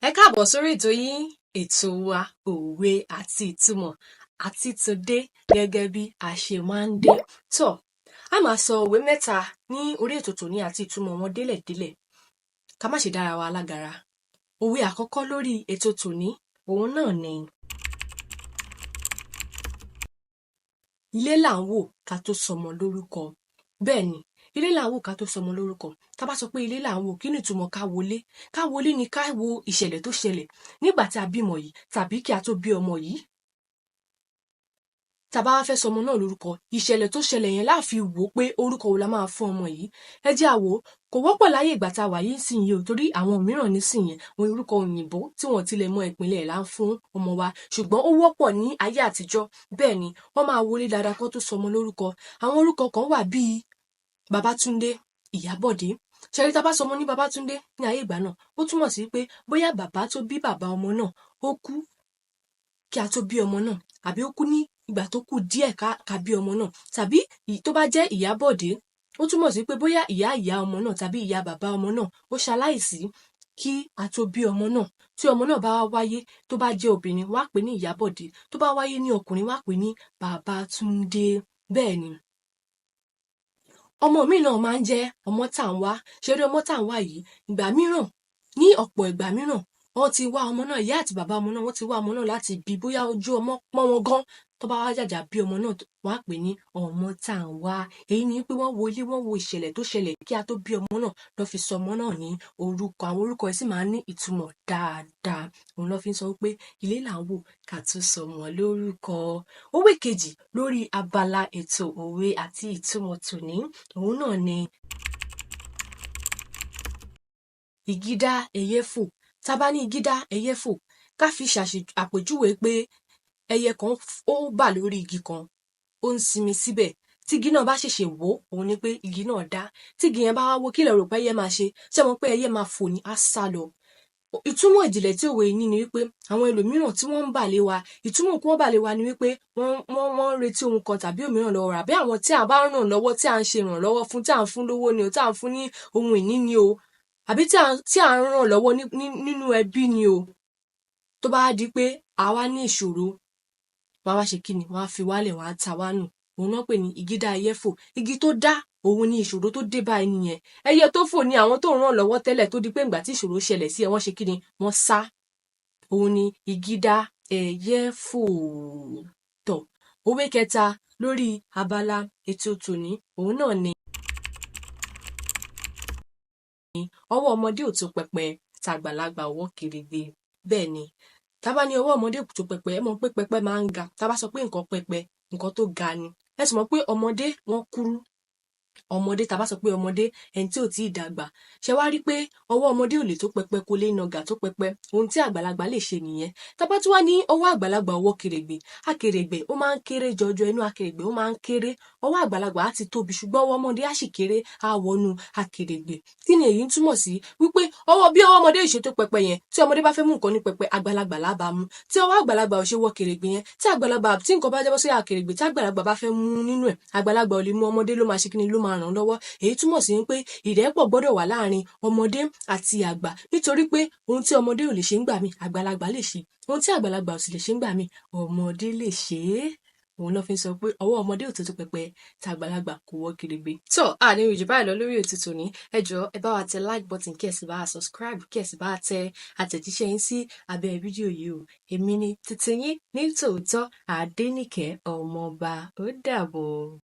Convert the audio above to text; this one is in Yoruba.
Ẹ káàbọ̀ sórí ètò yín, ètò wa, Òwe àti Ìtumọ̀. Àti tòde gẹ́gẹ́ bí a ṣe máa ń dé. Tọ́, a máa sọ òwe mẹ́ta ní orí ètò tòní àti ìtumọ̀ wọn délẹ̀délẹ̀. Ká má ṣe dára wa lágara. Òwe àkọ́kọ́ lórí ètò tòní, òun náà ni: Ilé là ń wò ká tó sọmọ lórúkọ. Bẹ́ẹ̀ ni, ilé là ń wò ká tó sọmọ lórúkọ. Tá bá sọ pé ilé là ń wò, kí ni ìtumọ̀ ká wọlé? Ká wọlé ni ká wo ìṣẹ̀lẹ̀ tó ṣẹlẹ̀ nígbà tí a bímọ yìí tàbí kí a tó bí ọmọ yìí. Tá bá wá fẹ́ sọmọ náà lórúkọ, ìṣẹ̀lẹ̀ tó ṣẹlẹ̀ yẹn láà fi wò ó pé orúkọ wo la máa fún ọmọ yìí. Ẹ jẹ́ á wò ó, kò wọ́pọ̀ láyé ìgbà tá a wà yìí nísìnyí o, torí àwọn mìíràn nísìnyí, wọn orúkọ òyìnbó tí wọ́n tilẹ̀ mọ ìpínlẹ̀ là ń fún ọmọ wa. Ṣùgbọ́n ó wọ́pọ̀ ní ayé àtijọ́. Bẹ́ẹ̀ ni, wọ́n máa wọlé dáadáa kó tó sọmọ lórúkọ. Àwọn orúkọ kan wà bíi Babátúndé, Ìyábọ̀dé. Ṣé rí, tá bá sọmọ ní Babátúndé ní ayé ìgbà náà, ó túmọ̀ sí pé bóyá bàbá tó bí bàbá ọmọ náà ó kú kí a tó bí ọmọ náà, àbí ó kú ní ìgbà tó kù díẹ̀ ká bí ọmọ náà. Tàbí tó bá jẹ́ Ìyábọ̀dé, ó túmọ̀ sí pé bóyá ìyá ìyá ọmọ náà tàbí ìyá bàbá ọmọ náà ó ṣaláìsí kí a tó bí ọmọ náà. Tí ọmọ náà bá wá wáyé, tó bá jẹ́ obìnrin, wọ́n á pè ní Ìyábọ̀dé. Tó bá wáyé ní ọkùnrin, wọ́n á pè ní Babátúndé. Bẹ́ẹ̀ ni. Ọmọ míì náà máa ń jẹ́ Ọmọ́tànwá. Ṣé rí Ọmọ́tànwá yìí, ìgbà mìíràn, ní ọ̀pọ̀ ìgbà mìíràn, wọ́n ti wá ọmọ náà, ìyá àti bàbá ọmọ náà, wọ́n ti wá ọmọ náà láti bí bóyá ojú ọmọ pọ́n wọn gan. Tó bá wá jàjà bí ọmọ náà, wọ́n á pè ní Ọmọ́tànwá. Èyí ni wípé wọ́n wo ilé, wọ́n wo ìṣẹ̀lẹ̀ tó ṣẹlẹ̀ kí a tó bí ọmọ náà lọ́ fi sọ ọmọ náà ní orúkọ. Àwọn orúkọ yìí sì máa ń ní ìtumọ̀ dáadáa. Òun lọ́ fi ń sọ wípé ilé là ń wò ká tó sọmọ lórúkọ. Òwe kejì lórí abala ètò òwe àti ìtumọ̀ tòní, òun náà ni: Igi dá, ẹyẹ fò. Tá bá ní igi dá, ẹyẹ fò, ká fi àpèjúwe pé ẹyẹ kan ó bà lórí igi kan, ó ń sinmi síbẹ̀. Tí igi náà bá ṣèṣe wó, òun ni pé igi náà dá. Tí igi yẹn bá wá wó, kí lẹ rò pé ẹyẹ máa ṣe? Ṣé ẹ mọ̀ pé ẹyẹ máa fò ni, á sá lọ. Ìtumọ̀ ìjìnlẹ̀ tí òwe yìí ní ni wípé àwọn ẹlòmíràn tí wọ́n ń bà lé wa, ìtumọ̀ kí wọ́n bà lé wa ni wípé wọ́n ń retí ohun kan tàbí òmíràn lọ́wọ́ wa, àbí àwọn tí a bá ń ràn lọ́wọ́, tí à ń ṣe ìrànlọ́wọ́ fún, tí à ń fún lówó ni o, tí à ń fún ní ohun ìní ni o, àbí tí à ń ràn lọ́wọ́ nínú ẹbí ni o. Tó bá di pé àwa ní ìṣòro, wọ́n á wá ṣe kíni? Wọ́n á fi wálẹ̀, wọ́n á ta wá nù. Òun náà pè ní igi dá, ẹyẹ fò. Igi tó dá, òun ni ìṣòro tó dé bá ẹni yẹn. Ẹyẹ tó fò ni àwọn tó ń ràn lọ́wọ́ tẹ́lẹ̀ tó di pé ìgbà tí ìṣòro ṣẹlẹ̀ sí ẹ, wọ́n ṣe kíni? Wọ́n sá. Òun ni igi dá, ẹyẹ fò. Tọ̀, òwe kẹta lórí abala ètò tòní, òun náà ni: Ọwọ́ ọmọdé ò tó pẹpẹ, tàgbàlagbà ò wọ́ kèrègbè. Bẹ́ẹ̀ ni, tá bá ní ọwọ́ ọmọdé ò tó pẹpẹ, ẹ mọ̀ pé pẹpẹ máa ń ga. Tá bá sọ pé nǹkan pẹpẹ, nǹkan tó ga ni. Ẹ sì mọ̀ pé ọmọdé wọ́n kúrú. Ọmọdé, tá bá sọ pé ọmọdé, ẹni tí ò tí ì dàgbà. Ṣé wá rí pé ọwọ́ ọmọdé ò lè tó pẹpẹ, kó lè nàgà tó pẹpẹ? Ohun tí àgbàlagbà lè ṣe nìyẹn. Tá bá tún wá ní ọwọ́ àgbàlagbà ò wọ́ kèrègbè, akèrègbè ó máa ń kéré jọjọ, inú akèrègbè ó máa ń kéré. Ọwọ́ àgbàlagbà á ti tóbi, ṣùgbọ́n ọwọ́ ọmọdé á sì kéré, á wọnú akèrègbè. Kí ni èyí ń túmọ̀ sí? Wípé ọwọ́ bí ọwọ́ ọmọdé ṣe tó pẹpẹ yẹn, tí ọmọdé bá fẹ́ mú nǹkan ní pẹpẹ, àgbàlagbà lá bá mú. Tí ọwọ́ àgbàlagbà ò ṣe wọ kèrègbè yẹn, tí àgbàlagbà, tí nǹkan bá jábọ́ sí akèrègbè, tí àgbàlagbà bá fẹ́ mú nínú ẹ̀, àgbàlagbà ò lè mú, ọmọdé ló máa ṣe kíni, ló máa ràn án lọ́wọ́. Èyí túmọ̀ sí wípé ìrẹ́pọ̀ gbọ́dọ̀ wà láàrin ọmọdé àti àgbà, nítorí pé ohun tí ọmọdé ò lè ṣe ńgbà míì, àgbàlagbà lè ṣe. Ohun tí àgbàlagbà ò sì lè ṣe ńgbà míì, ọmọdé lè ṣe é. Òun náà fi ń sọ pé ọwọ́ ọmọdé ò tó tó pẹpẹ, tàgbàlagbà kò wọ́ kèrègbè. Tó, a ní rí jù báyìí lọ lórí ètò tòní. Ẹ jọ̀ọ́, ẹ bá wa tẹ like button, kí ẹ sì bá wa subscribe, kí ẹ sì bá wa tẹ àtẹ̀jíṣẹ́ yín sí abẹ́ fídíò yìí o. Èmi ni títí yín ní tòótọ́, Adéníkẹ́ Ọmọọba. Ó dàbọ̀.